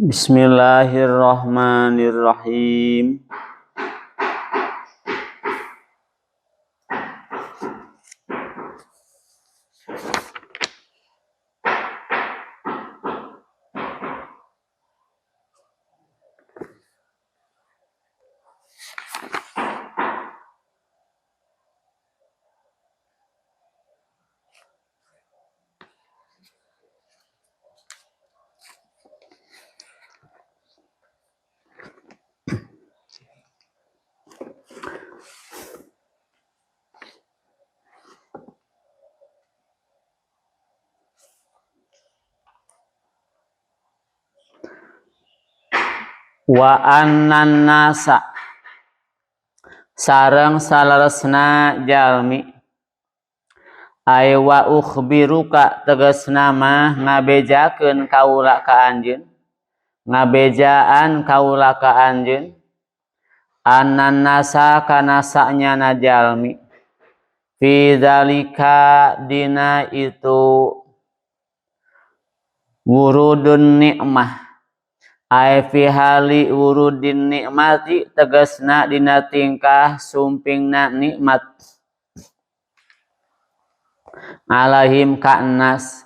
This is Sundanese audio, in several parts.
Bismillahirrahmanirrahim. Wa annan nasa sareng saleresna jalmi ay wa ukhbiruka tegasna mah ngabejakeun kaula ka anjeun, ngabejaan kaula ka anjeun, annan nasa kana sanyana jalmi, fi dzalika dina itu wurudun nikmah, ay fi hali wurudin nikmati tegasna dina tingkah sumpingna nikmat alaihim ka'nas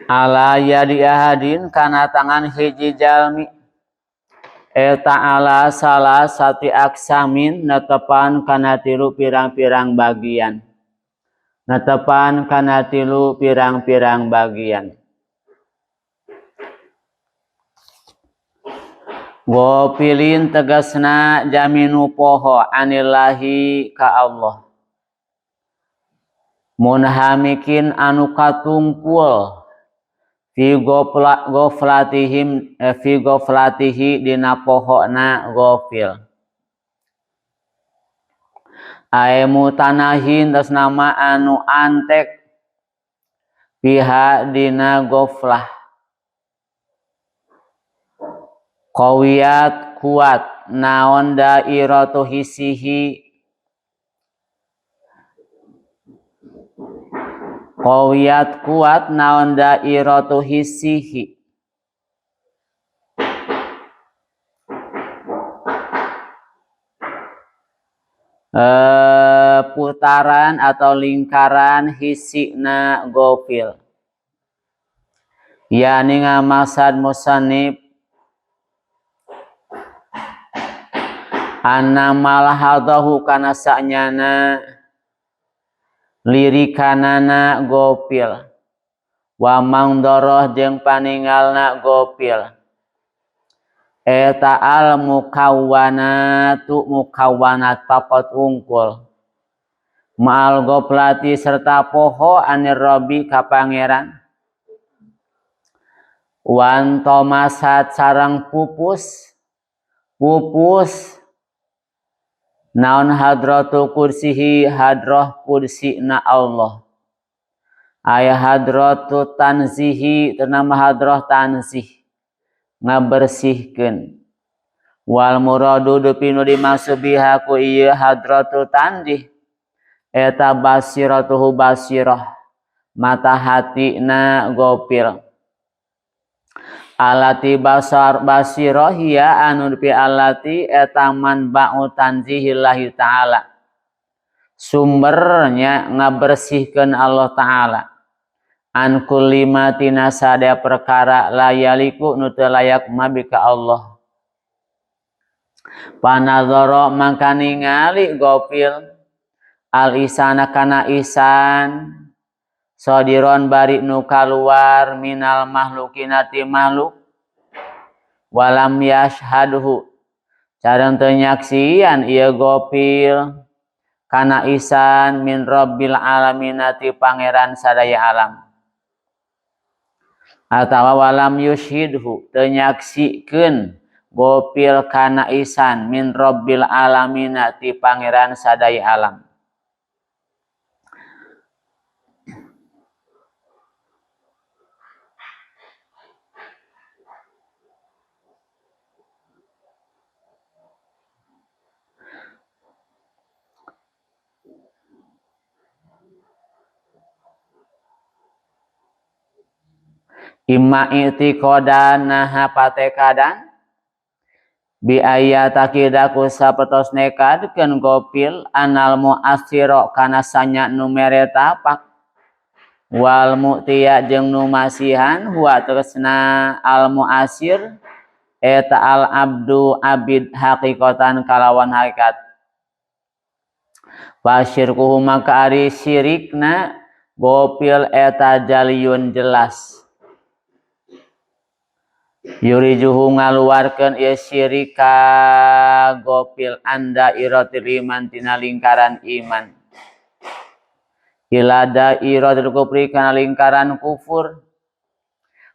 ala yadi ahadin kana tangan hiji jalmi eta ala salah sati aksamin netepan kana tilu pirang-pirang bagian, netepan kana tilu pirang-pirang bagian. Gofilin tegasna jaminu poho anillahi ka Allah, munhamikin anu katungkul fi goflatihim, fi goflatihi dina pohona gofil, ay mutanahin tas nama anu antek piha dina goflah, qawiyat kuat naon dairatu hisihi, qawiyat kuat naon dairatu hisihi, putaran atau lingkaran hisina gofil, yani ngamasad musanib anna malahadahu kana sanyana lirikanana gofil wa mangdoroh jeung paningalna gofil eta al mukawwanatu mukawwanat papat wungkul ma'al goflati serta poho anir robi ka pangeran wan tomasat sareng pupus pupus naon hadratu kursihi hadroh kursina Allah aya hadratu tanzihi ternama hadroh tanzih ngabersihkeun wal muradu dupi nu dimaksud biha ku ieu hadratu tanzih eta basiratuhu basirah mata hatina gofil alati basar basirah hiya anu dupi alati eta manba'u tanzihillahi ta'ala sumbernya ngabersihkeun Allah ta'ala an kulli ma tina sadaya perkara layaliku nu teu layak mabi ka Allah panadzara mangka ningali gofil al isana kana isan sodiron bari nu kaluar minal mahlukina ti makhluk walam yashhadhu sareng teu nyaksian ieu gofil kana isan min rabbil alamina ti pangeran sadaya alam atawa walam yushhidhu teu nyaksikeun gofil kana isan min rabbil alamina ti pangeran sadaya alam. Imma i'tiqadan naha patekadan bi ayataqida ku sapertos nekadkeun gopil anal mu'assira kana sanya nu mere tapak wal mu'tiya jeung nu masihan huwa teresna al mu'assir eta al abdu abid haqiqatan kalawan hakikat. Fasyirkuhu maka ari syirikna gopil eta jaliyun jelas. Yurijuhu ngaluarkeun ieu syirik ka gopil anda iratil iman tina lingkaran iman. Ila dairatil kufri kana lingkaran kufur.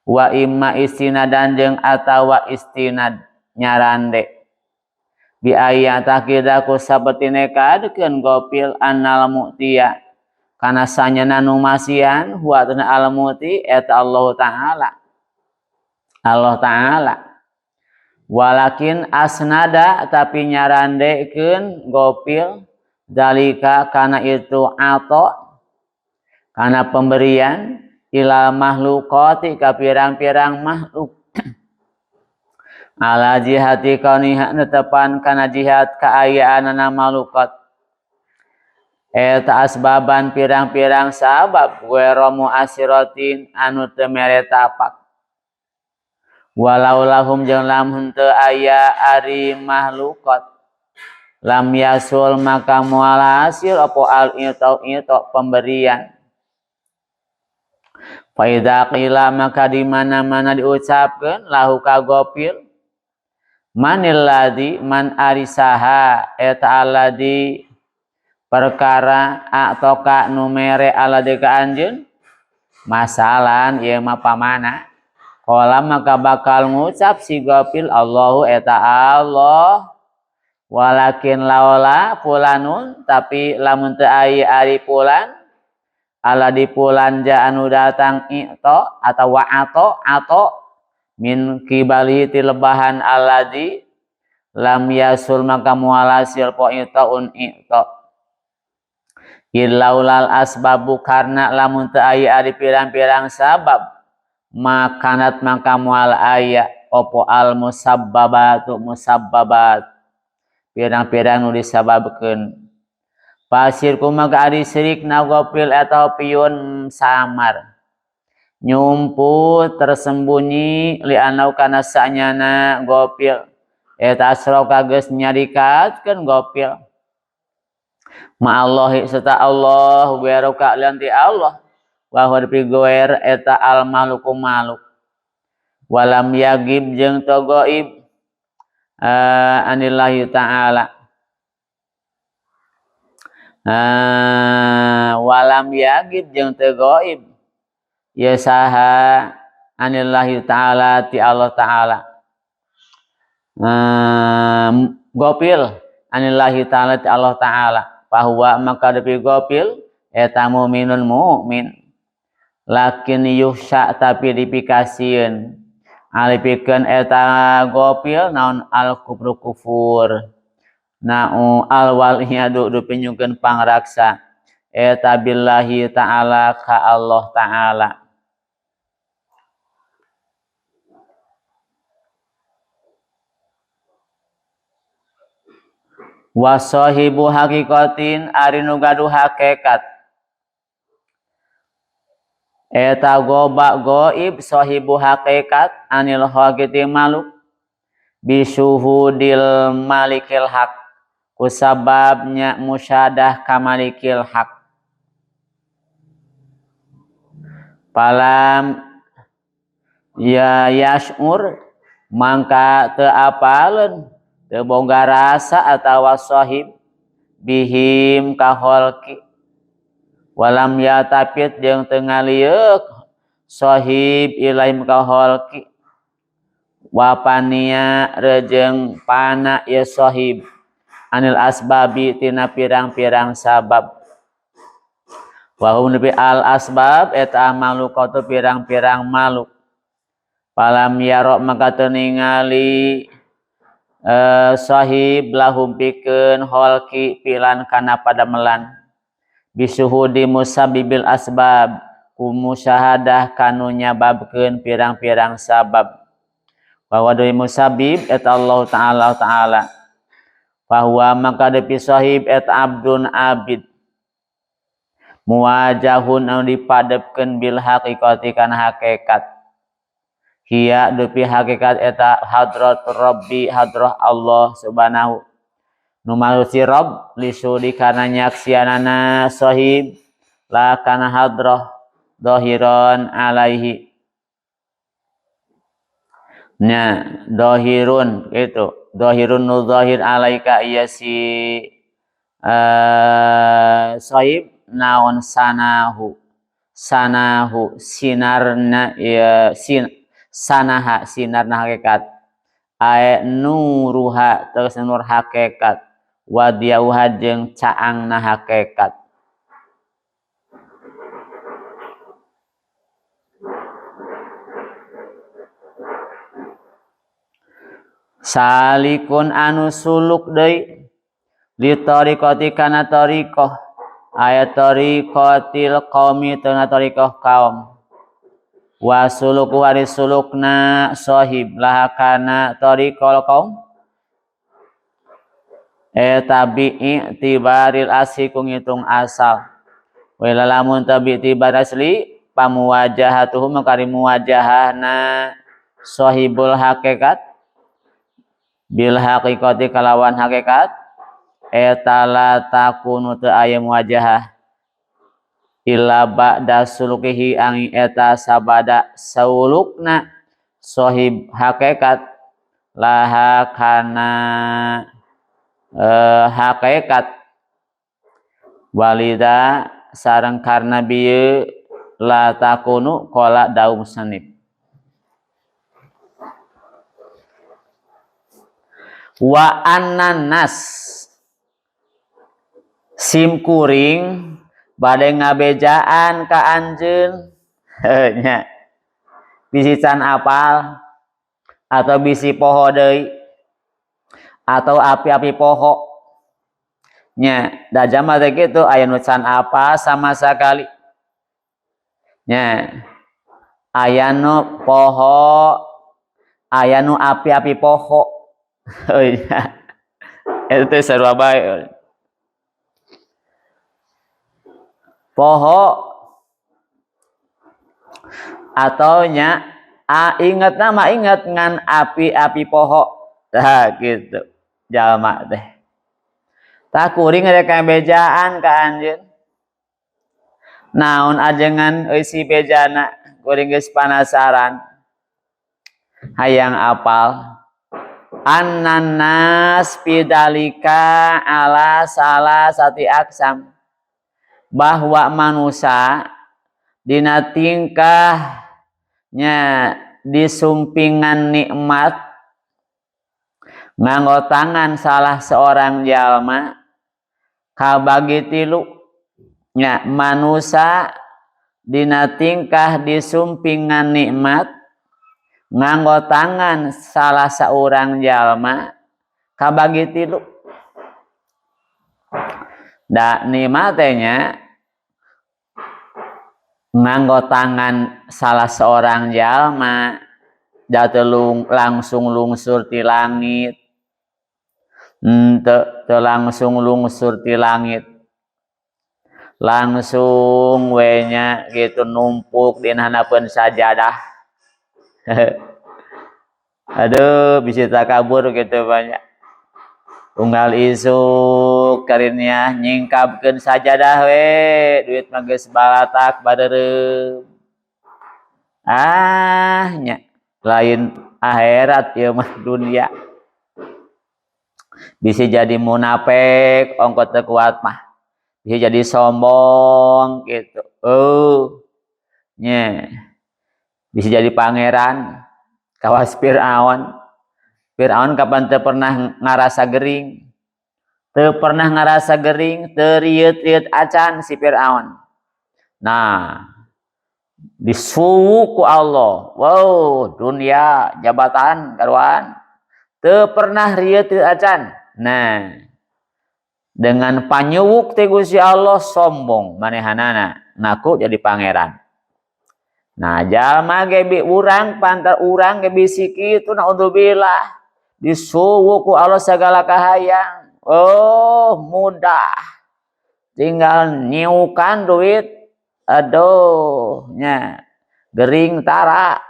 Wa imma istinadan jeung atawa istinad nyarande. Bi ayataqida ku saperti nekadkeun gopil annal mu'tiya kana sanyana nu masihan huwa al mu'ti eta Allah Ta'ala. Allah Ta'ala. Walakin asnada tapi nyarandekeun gopil dalika kana itu ato kana pemberian ila makhluqati ka pirang-pirang makhluk ala jihati kauniha netepan kana jihad kaayaanana makhluqat eta asbaban pirang-pirang sabab ghairu mu'assiratin anu teu mere tapak. Walau lahum jeung lamun teu aya ari makhluqat lam yasul maka moal hasil apa al itu pemberian. Fa idza qila maka di mana-mana diucapkeun lahu ka gopil manil ladzi man arisaha eta alladzi perkara atoka nu mere alladzi ka anjeun masalan ieu mah pamana. Qala maka bakal ngucap si gopil Allahu eta Allah walakin laola fulanun tapi lamun teu aya ari fulan ala di fulan ja anu datang ito atawa ato ato min kibali ti lebahan alladzi lam yasul maka moal hasil po itoun ito ilaulal asbabu karena lamun teu aya ari pirang-pirang sabab makanat maka moal aya opo al musabbabatu musabbabat pirang-pirang nu disababkeun. Pasir maka ari syirik na gopil atau piun samar nyumput tersembunyi li anau kana sanyana gopil eta asroka geus nyarikatkeun gopil ma'allahi serta Allah weroka lian ti Allah wa huwa goer eta al maluku maluk walam yagib jeung teu gaib anillahi ta'ala walam yagib jeung teu gaib ya saha anillahi ta'ala ti Allah ta'ala gopil anillahi ta'ala ti Allah ta'ala bahwa maka depi gopil eta mu'minun mu'min lakin yuhsa tapi dipikasieun alipikeun eta gopil naon al kufru kufur na'u al waliyadu dupinyungkeun pangraksa eta billahi ta'ala ka Allah ta'ala. Wasahibu haqiqatin ari nu gaduh hakikat eta goba goib sahibu hakikat anil haqiti maluk bisuhudil malikil haq kusababnya musyadah kamalikil haq palam ya yashur mangka teu apaleun teu boga rasa atawa sahib bihim ka kholqi walam yatapit jeung teu ngalieuk sahib ilaihim ka kholqi wapania rejeng pana ya sahib anil asbabi tina pirang-pirang sabab wa hum bi al asbab eta maluqatu pirang-pirang makhluk palam yaro maka teu ningali sahib lahum pikeun kholqi pilan kana padamelan bisuhudi musabbibil asbab Ku musyahadah kanu nyababkeun pirang-pirang sabab. Bahwa deui musabib eta Allah Ta'ala Ta'ala. Bahwa maka depi sahib eta abdun abid. Muwajahun anu dipadepkeun bil haqiqati kana hakikat. Hiya depi hakikat eta hadrat Rabbi hadrah Allah Subhanahu. Nu malusi Rabb lisudi kana nyaksianana sahib la kana hadrah dohiron alaihi. Nya dohirun gitu, dohirun nu zahir alaika ieu si sahib naon sanahu, sanahu sinarna ieu sin sanaha sinarna hakikat ae nuruha terus nur hakikat wadiauha jeung caangna hakikat. Salikun anu suluk deui li tariqati kana tariqah aya tariqatil qaumi tana tariqah kaum wa suluku ari sulukna sahib laha kana tariqal qaum tabi i'tibaril asli ku ngitung asal wa lamun tabi i'tibar asli pamuwajahatuhu maka muwajahahna sahibul hakikat bil haqiqati kalawan hakikat eta la takunu teu aya muwajahah illa ba'da sulukihi angi eta sabada sulukna sahib hakikat laha kana hakikat walida sareng karna bieu la takunu qala daum sanib. Wa annanas sim kuring bade ngabejaan ka anjeun nya bisi can apal atau bisi poho deui atau api-api poho nya da jama teh kitu aya nu can apal sama sakali nya aya nu poho aya nu api-api poho. Oh iya, itu sarua bae. Poho atau nya inget nama inget ngan api-api poho. Tah gitu jalma teh. Tah kuring rek bejaan ka anjeun. Naon ajengan eusi bejana kuring geus panasaran. Hayang apal. Annanas pidalika ala salah sati aksam bahwa manusia dina tingkahnya disumpingan nikmat nganggo tangan salah seorang jalma kabagi tilu nya manusia dina tingkah disumpingan nikmat nganggo tangan salah seorang jalma kabagi tilu. Da nikmatnya nganggo tangan salah seorang jalma jatuh langsung lungsur ti langit. Teu langsung lungsur ti langit. Langsung we nya gitu numpuk di hanapeun sajadah. Aduh, bisa takabur gitu banyak. Unggal isuk karinnya nyingkapkeun sajadah we, duit mah geus balatak bareureum. Ah nya, lain akhirat ieu mah dunia. Bisa jadi munafik ongko teu kuat mah. Bisa jadi sombong gitu. Oh. Nya. Bisa jadi pangeran kawas Fir'aun. Fir'aun kapan teu pernah ngarasa gering. Teu pernah ngarasa gering, teu rieut-rieut acan si Fir'aun. Nah, disuwu ku Allah. Wow, dunia, jabatan, karuan. Teu pernah rieut-rieut acan. Nah, dengan panyuwuk teh Gusti Allah sombong manehanana, ngaku jadi pangeran. Nah jalma ge bi urang pantar urang ge bisi kitu naudzubillah disuwu ku Allah segala kahayang. Oh mudah. Tinggal nyiukan duit. Aduh nya gering tara.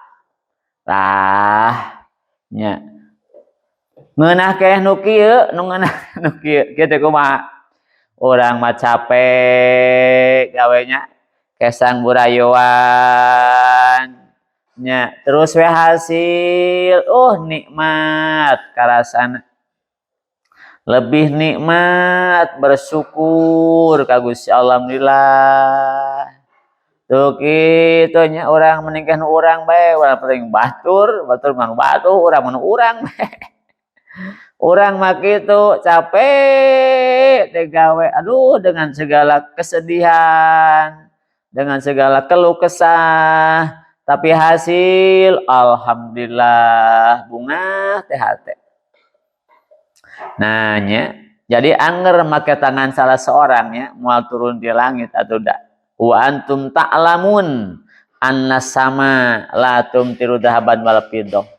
Tah nya. Ngeunah keh nu kieu, nu ngeunah nu kieu kieu teh kumaha? Urang mah capek gawenya. Kesang burayoan nya terus we hasil nikmat karasana lebih nikmat bersyukur ka Gusti Allah alhamdulillah tuh kitu nya urang mending nu urang bae urang penting batur batur mah batu urang mah urang bae urang mah kitu capek teh gawe aduh dengan segala kesedihan dengan segala keluh kesah tapi hasil alhamdulillah bunga teh hate. Nah nya jadi anger make tangan salah seorang nya moal turun di langit atau dak. Wa antum ta'lamun anna sama la tumtiru dhahaban wal fiddah.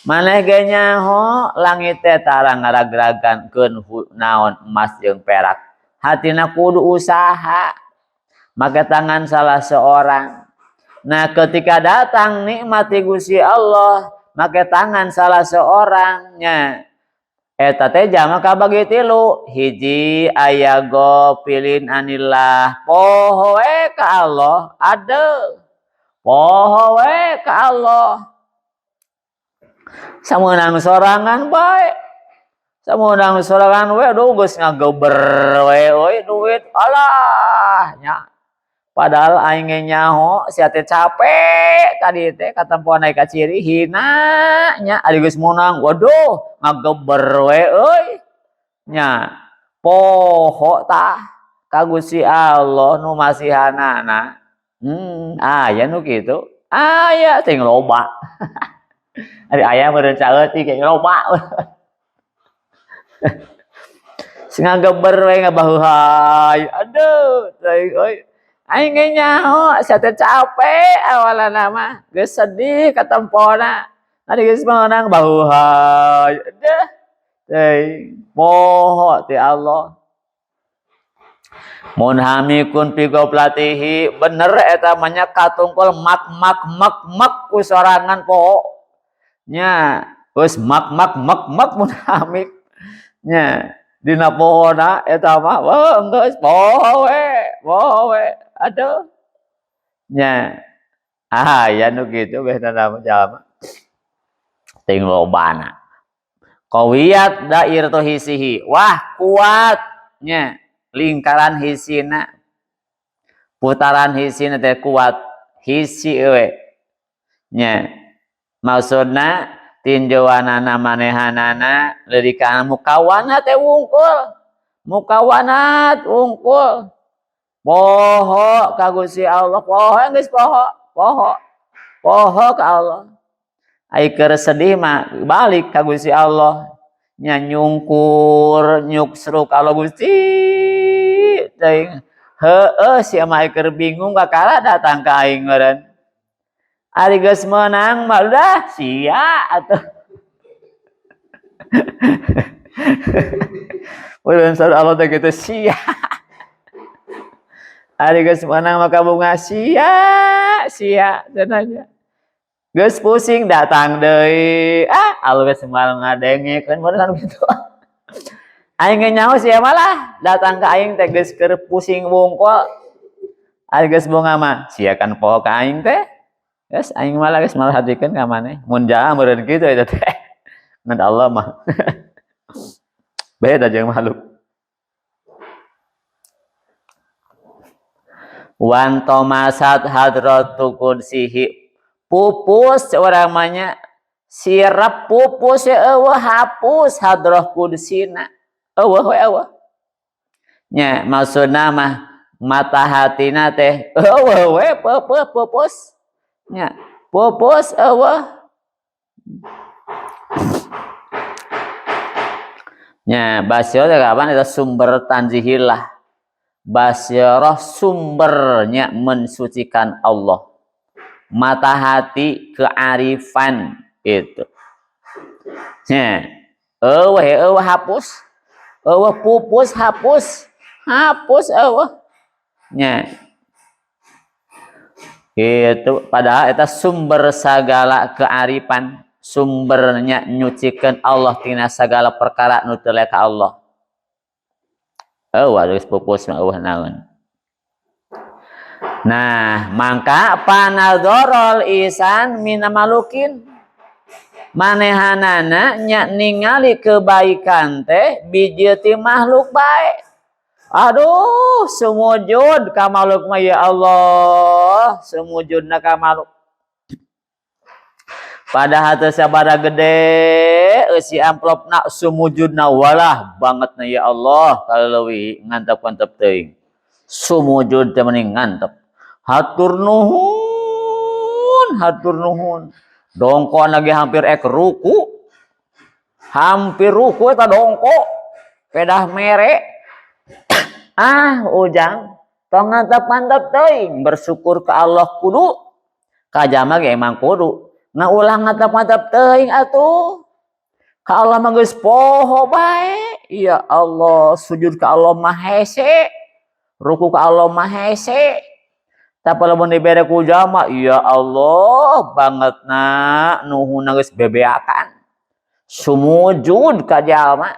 Maneh ge nyaho langit teh tara ngaragragankeun naon emas jeung perak. Hatina kudu usaha make tangan salah seorang. Nah ketika datang nikmat Gusti Allah make tangan salah seorangnya eta teh jalma kabagi tilu. Hiji aya gofilin anillah poho we ka Allah ade poho we ka Allah sameunang sorangan bae sameunang sorangan we aduh geus ngageber we euy duit alah nya. Padahal aing ge nyaho sia teh capek tadi teh katempoan naik ka ciri hina nya ari geus meunang waduh ngageber we euy nya poho tah ka Gusti Allah nu masihanana. Aya nu kitu aya teh loba. Ari aya meureun saeutik ge loba. Sing ngageber we ngabahuhay aduh teuing euy. Aing ge nyaho sia teh capek awalna mah geus sedih katempona tadi geus meunang bahuhay deh teuing poho ti Allah mun hamikun fi goflatihi bener eta mah nya katungkul mak mak mak mak ku sorangan poho nya geus mak mak mak mak mun hamik nya dina pohona eta mah wah geus poho we poho we aduh nya aya nu kitu beuna mah jalma ting lobana qawiyat dairatu hisihi wah kuat nya lingkaran hisina putaran hisina teh kuat hisi we nya maksudna tinjauanana manehanana leudikan mukawana teh wungkul mukawanat wungkul poho ka Gusti Allah poho geus poho poho poho ka Allah ai keur sedih mah balik ka Gusti Allah nya nyungkur nyuksruk ka Allah Gusti teuing heueuh sia mah keur bingung kakara datang ka aing meureun ari geus meunang mah udah sia atuh. Udah Allah teh kitu sia. Ari geus meunang maka bunga sia sia cenah. Geus pusing datang deui. Ah, Allah geus moal ngadengekeun bener kitu. Aing ge nyaho sia malah datang ka aing teh geus keur pusing wungkul. Ari geus bunga mah sia kan poho ka aing teh. Geus aing malah geus marhatikeun ka maneh. Mun jaha meureun kitu eta teh. Ngan Allah mah. Beda jeung makhluk. Wan tomasat hadratu qudsihi pupus urang mah nya sirap pupus eueuh hapus hadrah qudsina eueuh we eueuh nya maksudna mah mata hatina teh eueuh we pupus nya pupus eueuh nya basyo teh kapan eta sumber tanzihillah basyarah sumbernya mensucikan Allah. Mata hati kearifan itu. Nya, eueuh eueuh hapus. Eueuh pupus hapus. Hapus eueuh. Nya. Itu padahal eta sumber segala kearifan, sumbernya nyucikeun Allah tina segala perkara nu teu ka Allah. Eueuh geus pupus mah eueuh naon. Nah, mangka panadzarul ihsan mina makhlukin. Manehanana nya ningali kebaikan teh biji ti makhluk bae. Aduh, sumujud ka makhluk mah ya Allah, sumujudna ka makhluk. Padahal teu sabaraha gede eusi amplopna sumujudna walah bangetna ya Allah kalau leuwih ngantep-ngantep teuing. Sumujud teh mending ngantep. Hatur nuhun, hatur nuhun. Dongko lagi hampir ek ruku. Hampir ruku eta dongko. Pedah mere. Ah, ujang, tong ngantep-ngantep teuing, bersyukur ke Allah kudu. Ka jalma ge emang kudu. Nah ulah ngantep-ngantep teuing atuh. Ka Allah mah geus poho bae. Ya Allah, sujud ka Allah mah hese. Ruku ka Allah mah hese. Tapi lamun dibere ku jalma, ya Allah bangetna nuhunna geus bebeakan. Sumujud ka jalma.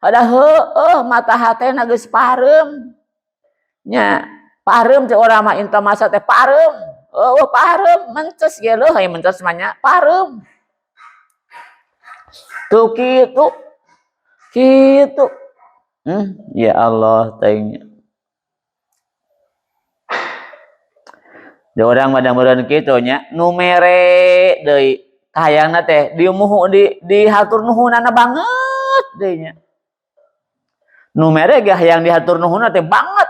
Ada heueuh mata hatena geus pareum. Nya, pareum teh urang mah inta masa teh pareum. Eueuh pareum, mences ge leuh mences mah nya pareum. Tuh kitu. Kitu. Ya Allah teuing. Di urang mah da meureun kitu nya, nu mere deui kahayangna teh diumuhu di hatur nuhunana banget deui nya. Nu mere ge hayang dihatur nuhunna teh banget.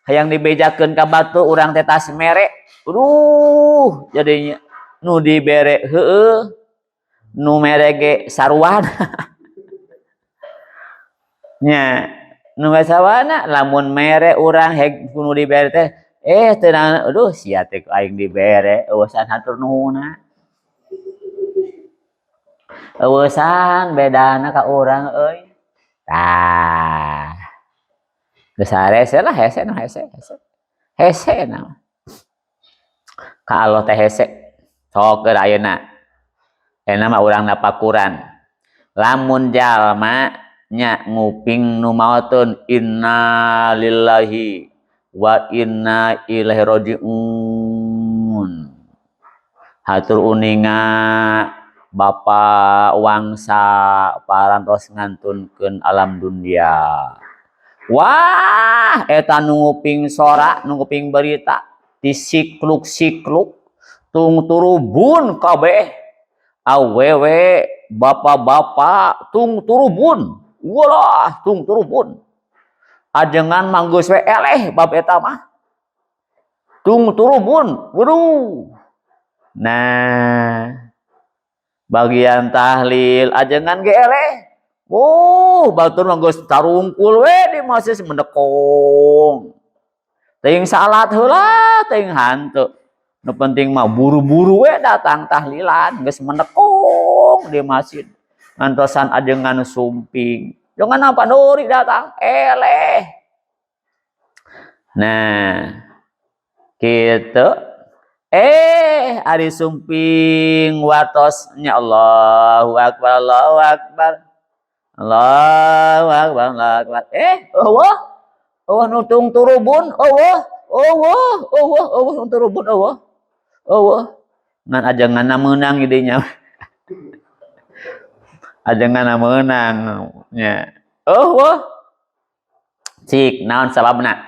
Hayang dibejakeun ka batur urang teh tas mere. Aduh, jadinya nu dibere heueuh, nu mere ge saruan. Nya, nu sawana lamun mere urang heg nu dibere teh tenang, aduh sia teh aing dibere eueusan hatur nuhunna. Eueusan bedana ka urang euy. Tah. Geus harese lah hese nu hese hese. Hese na. Ka Allah teh hese. Sok keur ayeuna. Ayeuna mah urang napakuran. Lamun jalma nya nguping nu maotun inna lillahi wa inna ilaihi rajiun. Hatur uninga Bapak Wangsa parantos ngantunkeun alam dunia. Wah, eta nu nguping sora, nu nguping berita di sikluk-sikluk tung turubun kabeh. Awewe bapak-bapak tung turubun. Walah, tung turubun. Ajengan manggeus we eleh bab eta mah. Tung turubun, waduh. Nah, bagian tahlil ajengan ge eleh. Oh, batur mah geus tarungkul we di masjid mendekong. Teuing salat heula, teuing hanteu. Nu penting mah buru-buru we datang tahlilan, geus mendekong di masjid. Ngantosan ajengan sumping. Jangan apa nuri datang, eleh. Nah, gitu. Ari sumping wartosnya Allahu Akbar, Allahu Akbar. Allahu Akbar, Allahu Akbar. Allah, Allah nutung turubun, Allah, Allah, Allah, Allah nutung turubun, Allah, Allah. Ngan ajengan meunang idenya. Ajengan meunang nya. Allah. Cik, naon sababna?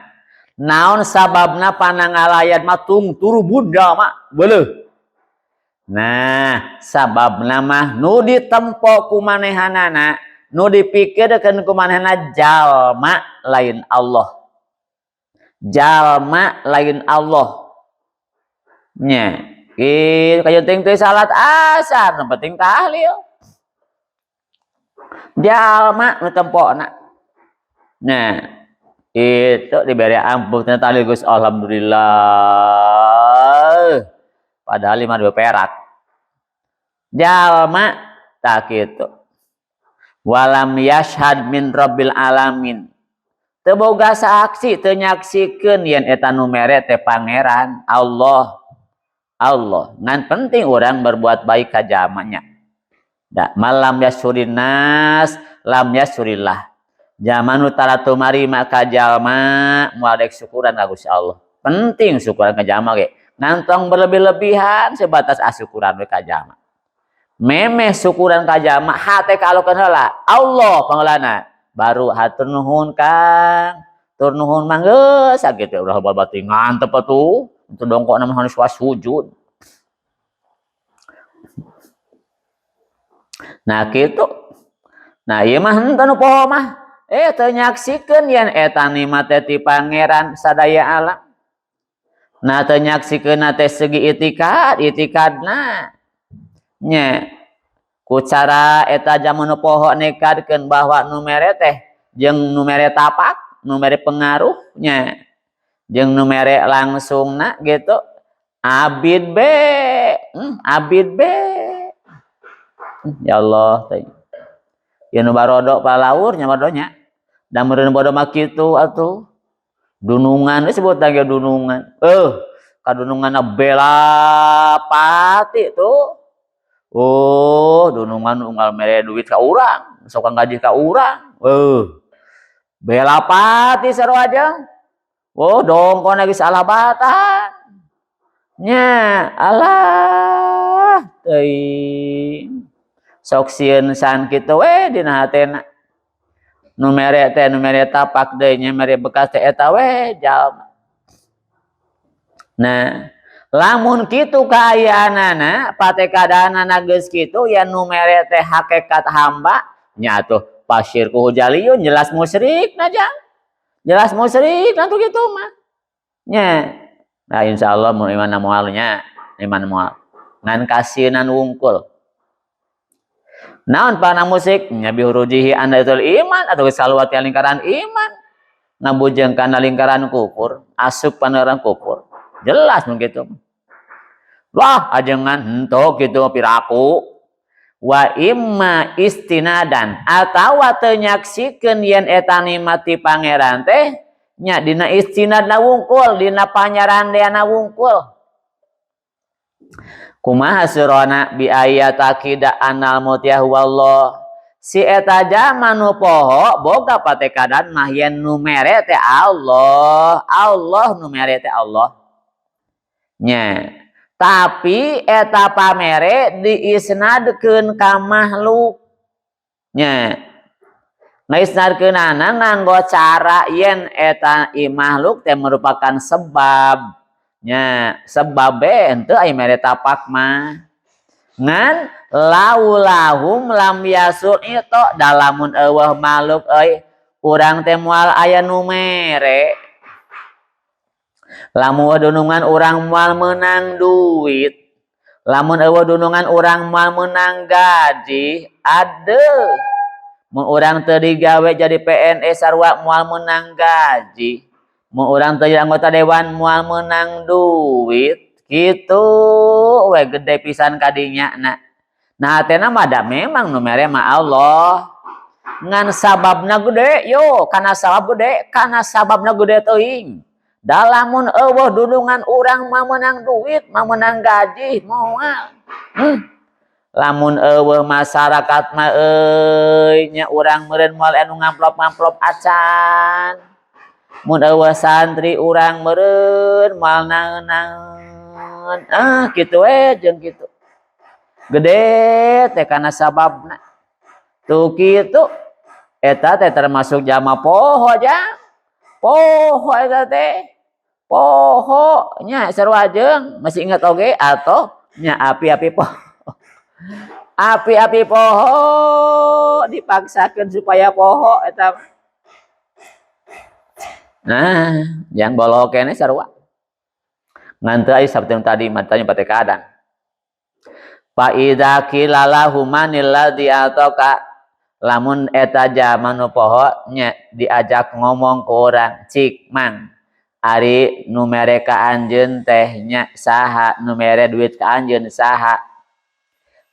Naon sababna panangalayan mah tung turubun jalma beuleuh. Nah, sababna mah nu ditempo ku manehanana, nu dipikirkeun ku manehna jalma lain Allah. Jalma lain Allah. Nya, kieu kajenting teh salat asar, nu penting tahlil. Jalma nu tempona. Nah, itu diberi ampuh ternyata tahlil geus alhamdulillah. Padahal 5.000 perak. Jalma tak kitu. Walam yashhad min rabbil alamin. Teu boga saksi, teu nyaksikeun yen eta nu mere teh pangeran Allah. Allah. Ngan penting orang berbuat baik ka jalmanya. Da malam yashurin nas lam yashurillah. Jalma nu tara tumarima ka jalma moal dek syukuran ka Gusti Allah. Penting syukuran ka jalma ge. Ngan tong berlebih-lebihan, sebatas asyukuran we ka jalma. Memeh syukuran ka jalma hate kaalokeun heula. Allah pangeulana. Baru hatur nuhun Kang. Tur nuhun mah geus sakitu ulah babati ngantep atuh. Teu dongkok na mah harus sujud. Nah kitu. Nah ieu mah henteu nu poho mah. Teu nyaksikeun yen eta nikmat teh ti pangeran sadaya alam. Nah teu nyaksikeun teh segi itikad, itikadna. Nya ku cara eta jaman nu poho nekadkeun bahwa nu mere teh jeung nu mere tapak, nu mere pengaruh nya, jeung nu mere langsungna gitu. Abid be, abid be. Ya Allah teh. Ya nu barodo palaur nya barodonya. Da meureun bodo mah kitu atuh. Dunungan disebut lagi dunungan. Kadununganna bela pati tuh. Oh, dunungan unggal mere duit ka urang, sok gaji ka urang. Bela pati sarua aja. Oh, dongkon lagi salah batan. Nya, alah teuing. Sok sieun san kitu we dina hatena. Nu mere teh nu mere tapak deui nya mere bekas teh eta we jalma. Nah, lamun kitu kaayaanana, patekadaanana geus kitu ya nu mere teh hakikat hamba nya atuh pasyirku jaliyun jelas musyrik na jang. Jelas musyrik na tuh kitu mah. Nya. Nah insyaallah mun iman moalnya, iman moal. Ngan kasienan wungkul. Naon pana musik nya bihurujihi andatul iman atau salwat lingkaran iman. Ngabujeng kana lingkaran kufur, asup kana orang kufur. Jelas mun kitu. Wah, ajengan henteu kitu piraku. Wa imma istinadan atawa teu nyaksikeun yen eta nikmat ti pangeran teh nya dina istinadna wungkul, dina panyarandeana wungkul. Kumaha surana bi ayatakida anal mutiyah wallah. Si eta jalma nu poho boga patekadan mah yen nu mere teh Allah, Allah nu mere teh Allah. Nya. Tapi eta pamere diisnadkeun ka makhluk. Nya. Ngaisnadkeunana nganggo cara yen eta makhluk teh merupakan sebab. Nya, sebab be henteu aya mere tapak mah. Ngan laulahum lam yasul itu dalamun eueuh makhluk euy urang teh moal aya nu mere. Lamun dunungan urang moal meunang duit. Lamun eueuh dunungan urang moal meunang gaji. Aduh. Mun urang teu digawe jadi PNS sarua moal meunang gaji. Mun urang teu jadi anggota dewan moal meunang duit. Kitu we gede pisan kadinya na. Nah hatena mah da memang nu mere mah Allah. Ngan sababna gede yo, kana sabab gede, kana sababna gede teuing. Dalamun eueuh dunungan urang mah meunang duit, mah meunang gaji, moal. Lamun eueuh masyarakat mah euy nya urang meureun moal anu ngamplop-ngamplop acan. Mun eueuh santri urang meureun moal naeun-naeun. Ah kitu we jeung kitu. Gede teh kana sababna. Tuh kitu eta teh termasuk jalma poho jang. Poho eta teh. Poho nya sarua jeung masih ingat oge atau nya api-api poho. Api-api poho dipaksakeun supaya poho eta. Nah, yang bolo kene sarua. Ngan teu aya sabtu tadi matanya patekadan. Fa idza qila lahu manil ladzi ataka, lamun eta jalma nu poho nya diajak ngomong ke orang, cik mang Ari nu mere ka anjeun teh nya saha, nu mere duit ka anjeun saha.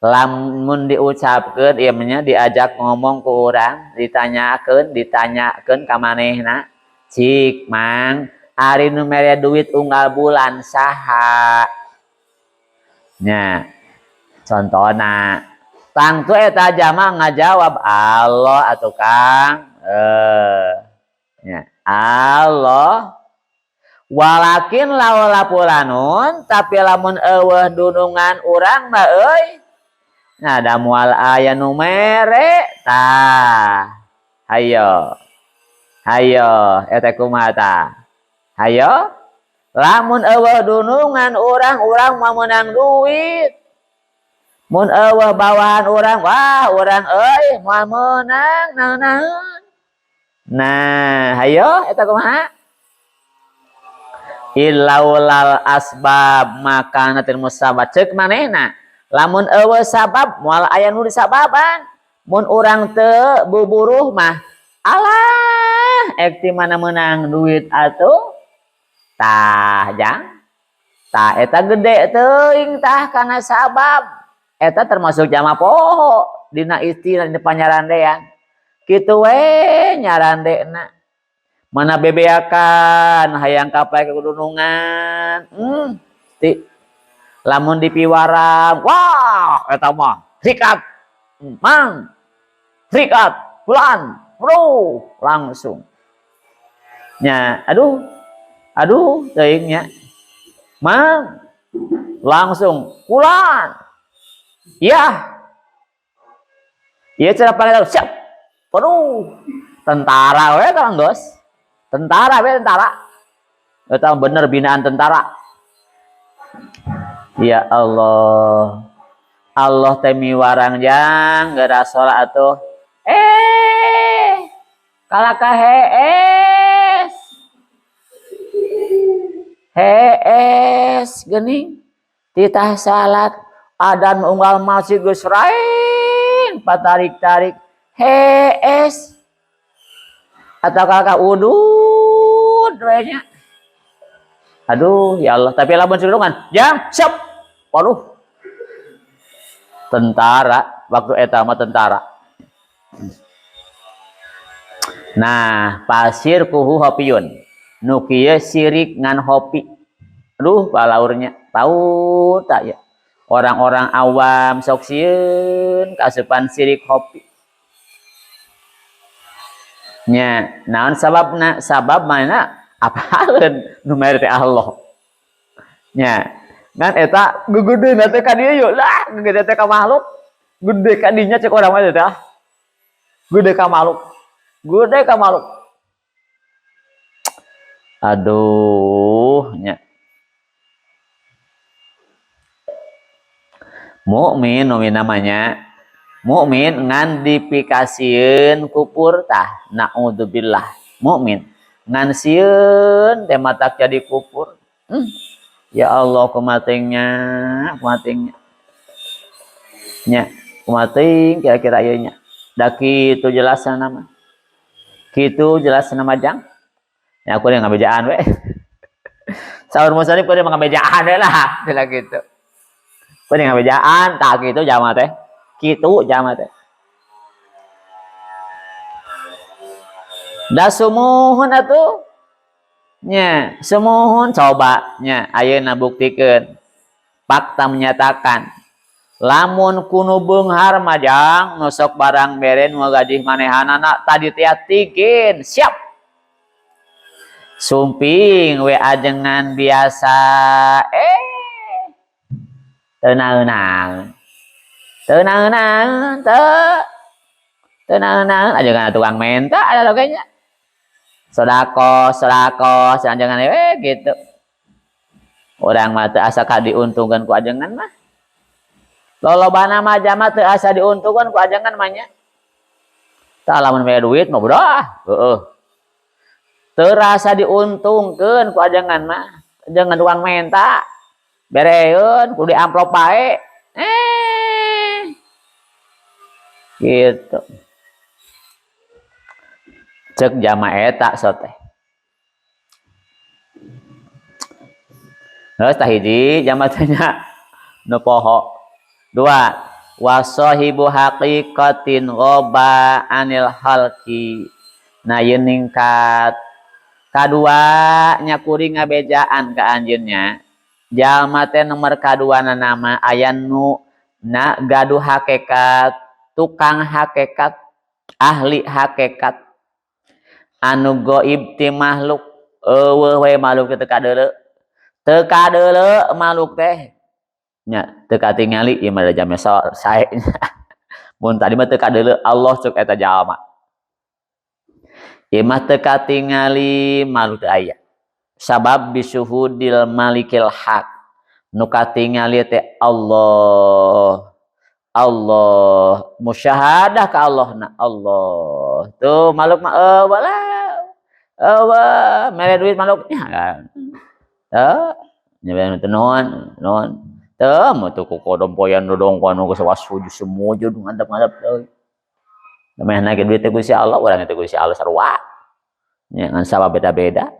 Lamun diucapkeun ieu mah nya diajak ngomong ku urang, ditanyakeun, ditanyakeun ka manehna. Cik mang, ari nu mere duit unggal bulan saha? Nya, contona. Tangtu eta jalma ngajawab Allah atuh Kang. Nya, Allah. Walakin laula fulanun, tapi lamun eueuh dunungan urang mah euy. Nah, da moal aya nu mere tah. Hayo. Hayo, eta kumaha tah? Hayo. Lamun eueuh dunungan urang, urang mah meunang duit. Mun eueuh bawahan urang, wah urang euy moal meunang naon-naon. Nah, hayo eta kumaha? Ilaulal asbab maka natil musabab cek manehna. Lamun eueuh sabab moal aya nu disababan. Mun urang teu buburuh mah alah ek ti mana meunang duit atuh. Tah jang. Tah eta gede teuing tah kana sabab. Eta termasuk jama poho dina istilah dina panyarandean. Kitu we nyarandena. Mana bebeakan hayang kapae ka gunungan. Ti lamun dipiwarang, wah eta mah sikat. Mang. Sikat, bulan, bro, langsung. Nya, aduh. Aduh teuing nya. Mang langsung pulang. Ya. Ieu cara panggil siap. Penuh. Tentara we eta geus. Tentara we tentara. Eta bener binaan tentara. Ya Allah. Allah teh miwarang jang geura salat atuh. Kalaka hees. Hees geuning titah salat adan unggal masjid geus raen patarik-tarik hees. Atau kalaka udud we nya. Aduh ya Allah, tapi lamun sulungan jang siap. Waduh. Tentara waktu eta mah tentara. Nah, pasir kuhu hopiyun. Nu kieu sirik ngan hopi. Aduh, palaurnya tahu tak ya. Orang-orang awam sok sieun kasupan sirik hopi. Nya, naon sababna? Sabab mana? Apaleun nu mere teh Allah. Nya, ngan eta gegedeuna teh ka dieu yeuh lah, gegede teh ka makhluk. Gede ka dinya cek urang mah teh. Gede ka makhluk. Gede ka makhluk. Aduh, nya. Mukmin nu namanya mukmin ngan dipikasieun kupur tah, naudzubillah. Mukmin ngan sieun teh matak jadi kupur. Ya Allah kumatingnya, kumatingnya. Nya, kumating kira-kira ieu nya. Da kitu jelasna nama. Kitu jelasna nama jang. Ya aku dia ngabejaan we. Saur musannif kudu ngabejaan we lah, bila gitu. Kudu ngabejaan tah kitu jama teh. Kitu jama teh. Da sumuhun atuh. Nya, sumuhun coba nya ayeuna buktikeun. Fakta menyatakan lamun kunu beunghar mah jang nu sok barang bere nu gajih manehanana tadi teh tikin siap. Sumping we ajengan biasa teu naeun-naeun. Teu naeun-naeun teu. Teu naeun-naeun ajengan tukang menta ada loge nya. Sodako, sodako, ajengan we gitu. Urang mah teu asa ka diuntungkeun ku ajengan mah. Lolobana mah jama teu asa diuntungkeun ku ajengan mah nya. Tah lamun mere duit mah bodoh, heueuh. Terasa diuntungkeun ku ajengan mah. Ajengan tukang menta. Bereun kudu diamplop bae. Gitu. Cek jama eta so teh. Terus tah hiji jalma teh nya nu poho. Dua, wasahibu haqiqatin ghaba anil khalqi. Nah ieu ningkat kadua nya kuring ngabejaan ka anjeun nya. Jalma teh nomor kaduana nama aya nu na gaduh hakikat, tukang hakikat, ahli hakikat. Anu goib ti makhluk, eueuh we makhluk teh teu kadeuleu. Teu kadeuleu makhluk teh. Nya teu katingali ieu mah da jame sae. Mun tadi mah teu kadeuleu Allah cuk eta jalma. Ieu mah teu katingali makhluk teu aya. Sabab bisuhudil malikil haq. Nu katingali teh Allah. Allah musyahadah ka Allah na Allah. Tuh makhluk mah eueuh lah. Eueuh mere duit makhluknya kan. Teu nya teu nuhun, nuhun. Teu mah teu kokompoyan dodongkoan nu geus wasujud sumujud ngadep-ngadep teuing. Namanya duit teh Gusti Allah, urang teh Gusti Allah sarua. Nya ngan sabab beda-beda.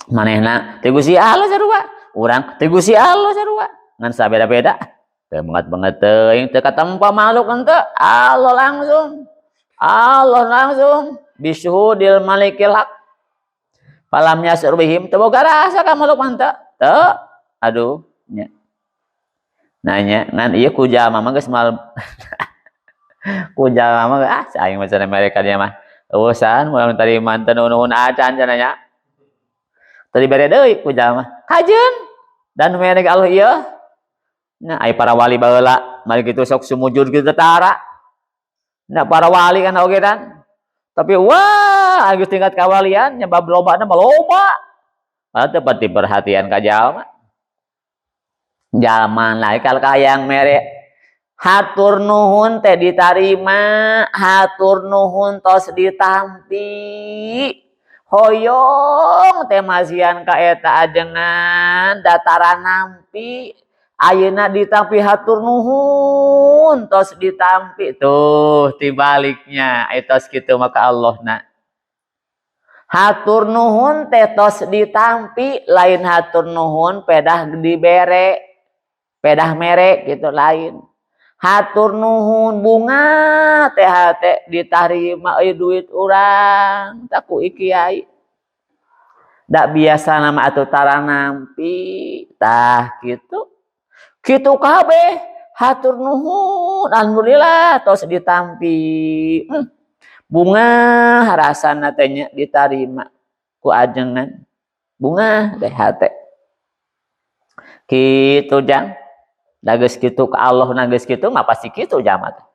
Manehna teh Gusti Allah sarua, urang teh Gusti Allah sarua, ngan sabab beda-beda. Teu banget-banget teuing teu katempo makhluk henteu, Allah langsung. Allah langsung bisyuhudil malikil haq. Falam yasur bihim teu boga rasa ka makhluk mah teu. Teu. Aduh nya. Nanya ngan ieu ku jalma mah geus mal ku jalma mah ah aing mah cenah mereka dia mah. Eueusan urang tadi manten nuhun acan cenah nya. Tadi bere deui ku jalma. Kajeun dan mere Allah ieu. Nah, ai para wali baheula mari kitu sok sumujud kitu tara. Nah, para wali kan oge kan. Tapi wah, geus tingkat kawalian nyebab lobana mah loba. Padahal teu pati perhatian ka jalma. Jalma lain kalau hayang mere hatur nuhun teh ditarima, hatur nuhun tos ditampi. Hoyong teh masihan ka eta ajengan dataran nampi. Ayeuna ditampi hatur nuhun tos ditampi. Tuh tibaliknya tos kitu maka Allahna. Hatur nuhun teh tos ditampi, lain hatur nuhun pedah dibere, pedah mere gitu lain. Hatur nuhun bunga teh hate ditarima euy duit urang tak ku kiai. Dak biasa nama atuh tara nampi tah kitu. Kitu kabeh hatur nuhun alhamdulillah tos ditampi. Bunga rasana teh nya ditarima ku ajengan. Bunga teh hate. Kitu jang. Da geus kitu ka Allah na geus kitu mah pasti kitu jalma teh.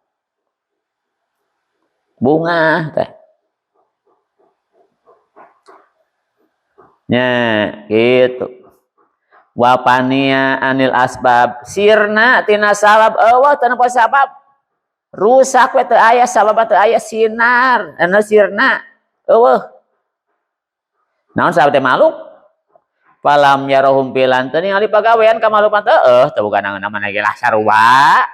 Bunga teh. Nya kitu. Wapania anil asbab sirna tina sabab eueuh teu nempo sabab. Rusak we teu aya sabab teu aya sinar anu sirna eueuh. Naon sabab teh makhluk? Falam yarahum pilan teu ningali pagawean ka makhluk mah teu eueuh teu boga naon mana ge lah sarua.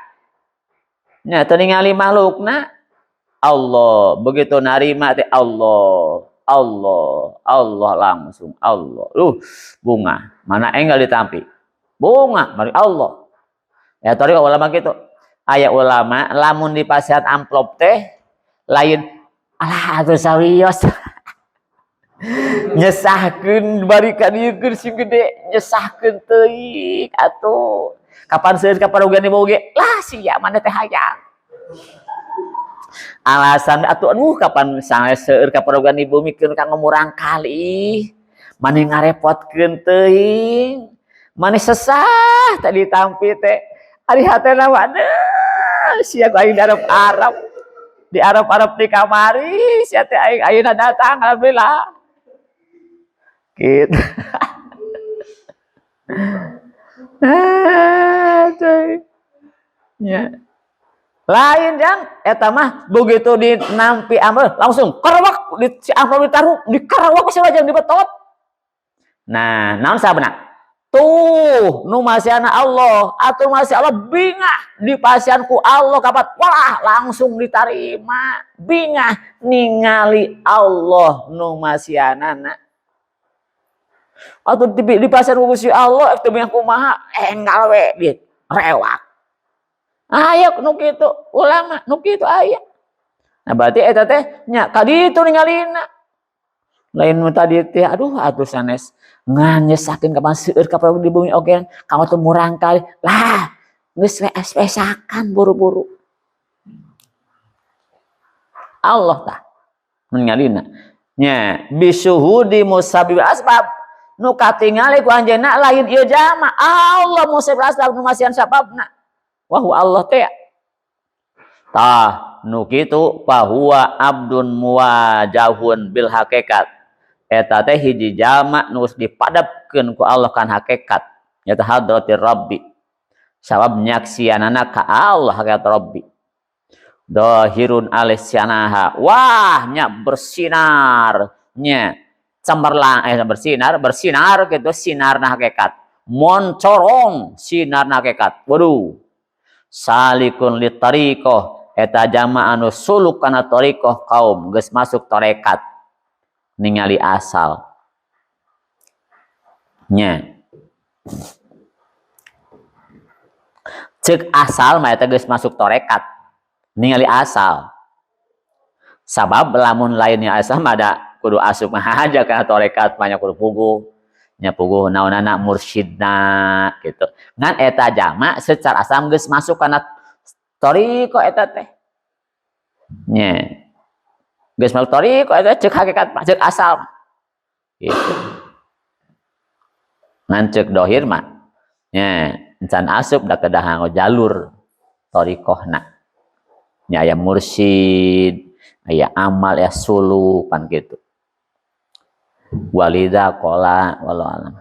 Nya teu ningali makhlukna Allah begitu narima teh Allah. Allah, Allah langsung Allah. Bunga mana enggal ditampi. Bunga mari Allah. Ya tadi ulama gitu. Aya ulama lamun dipasihan amplop teh lain alah atuh sawios. Nyesahkeun bari ka dieu sing gede, nyesahkeun teuing atuh. Kapan seueur kaparugian diboge? Lah sia mana teh hayang. Alasan atuh aduh kapan sanes seueur kaparogan di bumi keun ka ngomurang kali. Mane ngarepotkeun teuing. Mane sesah tadi ditampi teh. Ari hatena mah aduh sia ku aing di Arab-Arab. Di Arab-Arab di kamari sia teh aing ayeuna datang alhamdulillah. Gitu. Ah, cuy. Ya. Lain jang eta mah begitu dinampi amplop langsung kerawak di si amplop ditaruh dikerawak si wajah dibetot. Nah, naon sabana? Tuh nu masiana Allah atuh masih Allah bingah di pasian ku Allah kapat wah langsung ditarima bingah ningali Allah nu masianana. Atau di pasar Gusti Allah teu banyak kumaha enggal we di rewak. Aya nu kitu ulama nu kitu aya. Nah berarti eta teh nya kaditu ningalina. Lain nu tadi teh aduh atuh sanes ngan nyesakeun kapan seueur ka di bumi oge kamu teh murang kali lah geus we es-esakan buru-buru. Allah tah ningalina. Nya bisuhudi musabbil asbab nu katingali ku anjeunna lain ieu jalma Allah musabbil asbab nu masihan sababna. Wa huwa Allah teh. Tah nu kitu fahuwa abdun muwajahun bil hakikat. Eta teh hiji jalma nu geus dipadepkeun ku Allah kan hakikat nyaeta hadratir rabbi. Sabab nyaksianana ka Allah hakikat rabbi. Dahirun alisyanaha. Wah nya bersinar nya cemerlang bersinar bersinar gitu sinarna hakikat. Moncorong sinarna hakikat. Waduh. Salikun li tariqah eta jama anu suluk kana tariqah kaum geus masuk tarekat ningali asal nya ceuk asal mah eta geus masuk tarekat ningali asal sabab lamun lainnya asal mah da kudu asup mah aja kana tarekat mah nya kudu puguh nya puguh naonana mursyidna gitu ngan eta jama secara asal geus masuk kana thariqah eta teh nya geus masuk thariqah eta ceuk hakikat mah ceuk asal mah gitu ngan ceuk dohir mah nya encan asup da kedah nganggo jalur thariqahna nya aya mursyid aya amal aya suluk pan kitu walidza qala wallahu alam.